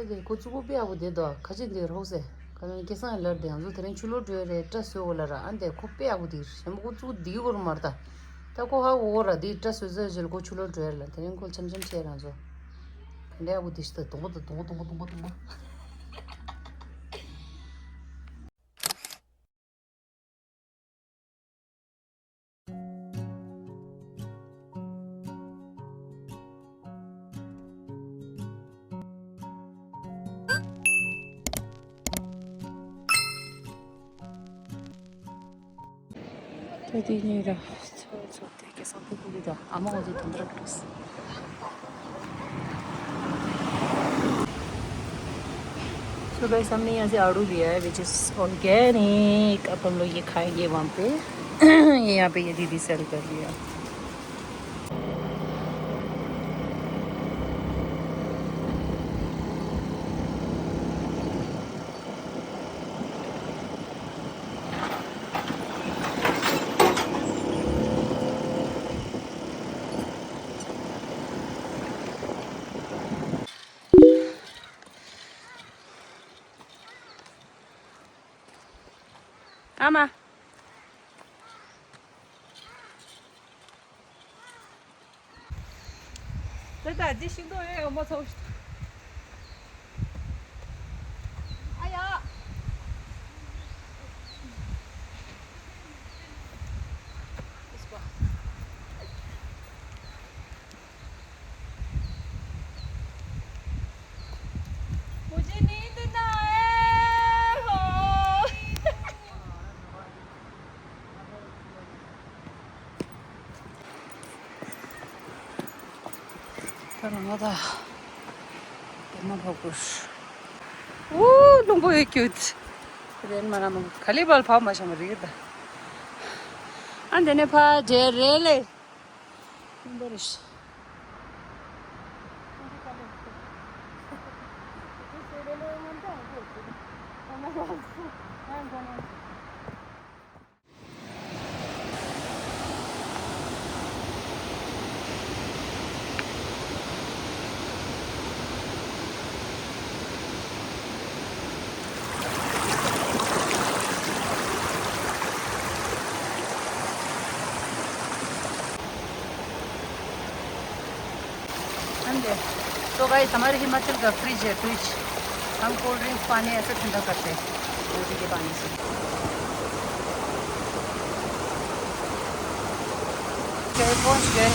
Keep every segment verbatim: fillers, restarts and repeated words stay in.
དེ་ཁོ་གཙུག་པོ་དཔེ་ཡག་པོ་དེ་དོ་ཁ་ཆེ་འདི་རོགས་སེ། ཁ་ལན་སྐལ་བཟང་ལར་དེ་ང་ཚོ་དེ་རིང་ཆུ་ལོག་འགྲོ་ཡ་རེད། སྐྲ་བཟོས་འོ་ལ་ར། ཨ་འདི་ཁོ་དཔེ་ཡག་པོ་དེ་ཞེ་མོ་ཁོ་གཙུག་འདི་གོ་རུ་མར་ད། ད་ཁོ་ཧ་གོ་གོ་ར་དེ་སྐྲ་བཟོས་བཟོས་ཞལ་ཁོ་ཆུ་ལོག་འགྲོ་ཡ་ར་ལ། དེ་རིང་ཁོ་འཆམ་འཆམ་བྱས་རང་ཚོ་ག་འདྲ་ཡག་པོ་དེ་ཞིག་ད་དུང་པོ་ད་དུང་པོ་དུང་པོ་དུང་པོ་དུང་པོ། ད་དེ་ནས་ར་ཚོ་ཚོ་དེ་སྐལ་བཟང་ཕྲུ་གུ་འདི་དང་ཨ་མ་ཁོ་ཚོ་དོན་དག་འགྲོ། So guys, हमने यहाँ से आड़ू लिया है, which is organic। अपन लोग ये खाएंगे वहाँ पे। ये यहाँ पे ये दीदी सेल कर रही है। ཨ་མ། ད་ད་ཅི་ཤིང་ཏོག་ཡོད་ཡོད་མ་ཚོགས་ཤིག་ཨ་ཡ། मुझे नींद ना आए हो। ད་ང་ད་དེ་མ་ཕོག་གོ། ཨུ་ལུང་པོ་ཡོད་ཀྱུད། དེ་མ་ར་མ་ག་ལི་བལ་ཕ་མ་ཤ་མ་རིག་ད། ཨ་འདི་ནས་ཕ་རྗེ་རེ་ལེ། ལུང་པོ་རེ་ཤི། अंडे। तो गाइस, हमारे हिमाचल का फ्रिज है, फ्रिज। हम कोल्ड ड्रिंक्स पानी ऐसे ठंडा करते हैं, फ्रिज के पानी से। गए, पहुंच गए।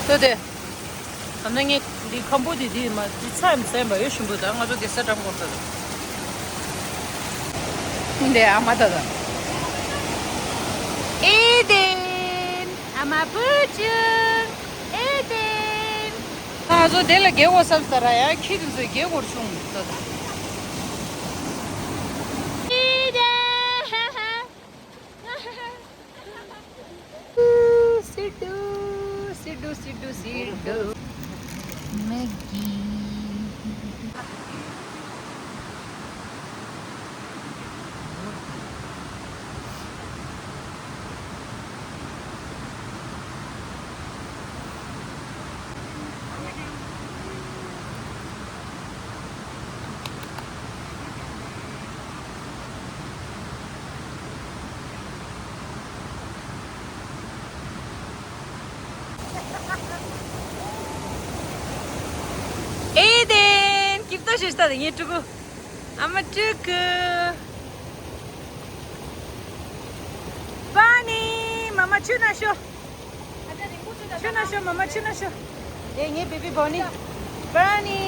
ད་དེ། ད་ནི་ངས་འདི་ཁམ་བུ་འདི་འདི་མ་འདི་ཚ་ཡམ་ཟན་པ་ཡོད་ཞིམ་པོ། ད་ང་ཚོ་གེ་སར་འགྲམ་སྐོར་ཚ་ད། འདི་ཨ་མ་ད་ད། ཨེ་དེན། ཨ་མ་བུ་ཆུང་། ཨེ་དེན། ང་ཚོ་དེ་ལ་རྒྱལ་བོ་བསམ་ས་ར་ཡ་ཁྱི་དེ་ཚོས་རྒྱལ་བོར་བྱུང་ད་ད། ཨེ་དེན། सिद्धू, सिद्धू, सिद्धू, सिद्धू। मैगी। ཅི་ལྟ་དེ་ངའི་ཕྲུ་གུ། ཨ་མ་ཕྲུ་གུ། བྷོ་ནི། མ་མ་ཆུ་ན་ཤོ། ཆུ་ན་ཤོ། མ་མ་ཆུ་ན་ཤོ། ཨེ་ངའི་བེ་བི་བྷོ་ནི། བྷོ་ནི།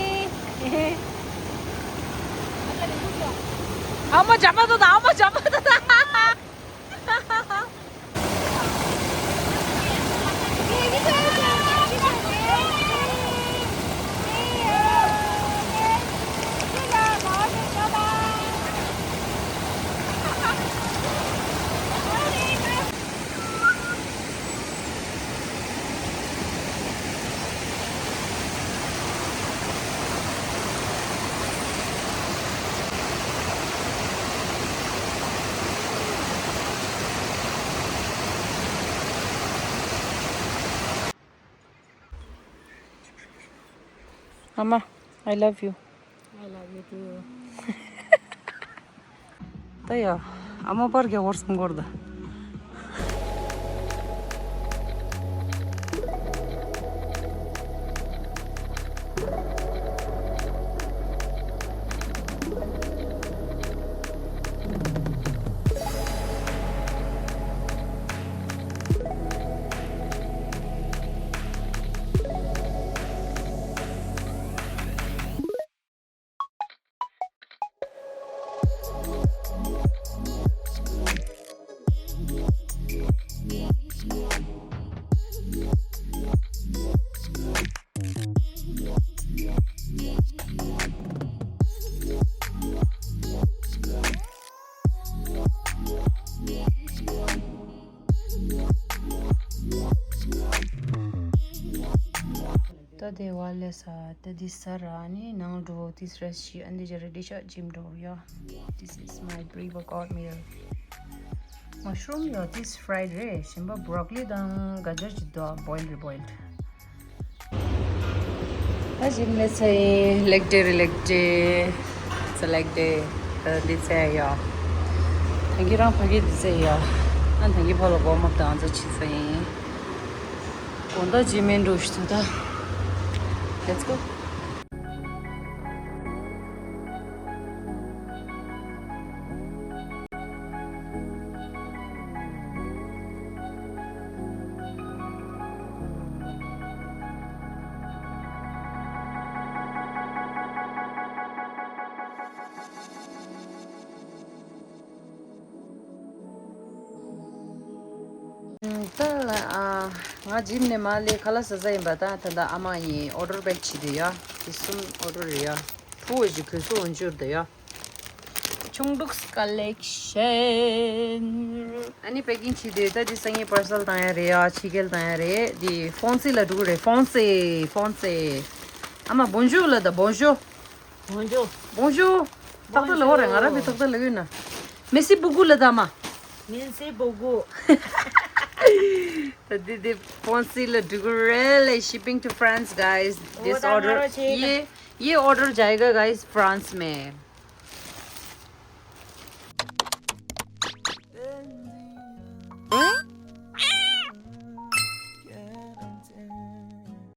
ཨ་མ་ཇ་མ་ཏོ་ད། ཨ་མ་ཇ་མ་ཏོ་ད། ཨ་མ། I love you. I love you too. ད་ཡ། ཨ་མ་པར་རྒྱག་བར་སམ་གོར་ད། ད་དེ་བ་ལས་ས་ད་འདི་ས་ར་ནི་ནང་འགྲོ་དེ་རེ་ཤི་ཨན་དེ་ཇ་རེ་ཌི་ཤ་ཇིམ་འགྲོ་ཡ། This is my pre-workout meal. Mushroom ཡ་this fried རེད། ཞིམ་པ་broccoli དང་ག་ཇར་ཅི་དོ་boiled རེད་boiled. ད་ཇིམ་ལས་ས་ཡིན། leg day རེད་leg day. It's a leg day. ད་འདི་ཚེ་ཡ། ཐང་གི་རང་ཕ་གི་འདི་ཚེ་ཡ། ཨན་ཐང་གི་ཕ་ལ་warm up དང་ཨ་ཚ་ཆི་ཚ་ཡིན། དགོང་དག་ཇི་མིན་འགྲོ་ཞུ་ཐུབ་ད། Let's go. ད་ལ་ཨ། ང་ཇིམ་ནས་མ་ལས་ཁ་ལག་ཟ་ཟ་ཡིན་པ་ད་ད་ལྟ་ཨ་མ་ཡིན་order back བྱེད་དུས་ཡ། དེ་གསུམ་order རེད་ཡ། ཕུ་བོ་ཅིག་གོས་སུ་འོན་ཅུར་དུ་ཡ། ཆུང་འདུག collection. ཨ་ནི་packing བྱེད་དུས་ད་དེ་སང་ཉིན་parcel བཏང་ཡ་རེད་ཡ། ཕྱི་རྒྱལ་བཏང་ཡ་རེད། དེ་ཧྥོན་སི་ལ་འགྲོ་གི་རེད། ཧྥོན་སི། ཧྥོན་སི། ཨ་མ་bonjour ལ་ད་bonjour། Bonjour. Bonjour. ཏག་ཏག་ལ་འོ་རེད། ང་རང་བི་ཏག་ཏག་ལ་ཡོད་ན། Merci beaucoup ལ་ད་མ། Merci beaucoup. ད་འདི་འདི་ཧྥོན་སི་ལ་འགྲོ་གི་རེད་ལེ། Shipping to France, guys. This order. ཡེ་ཡེ་order जाएगा guys France में.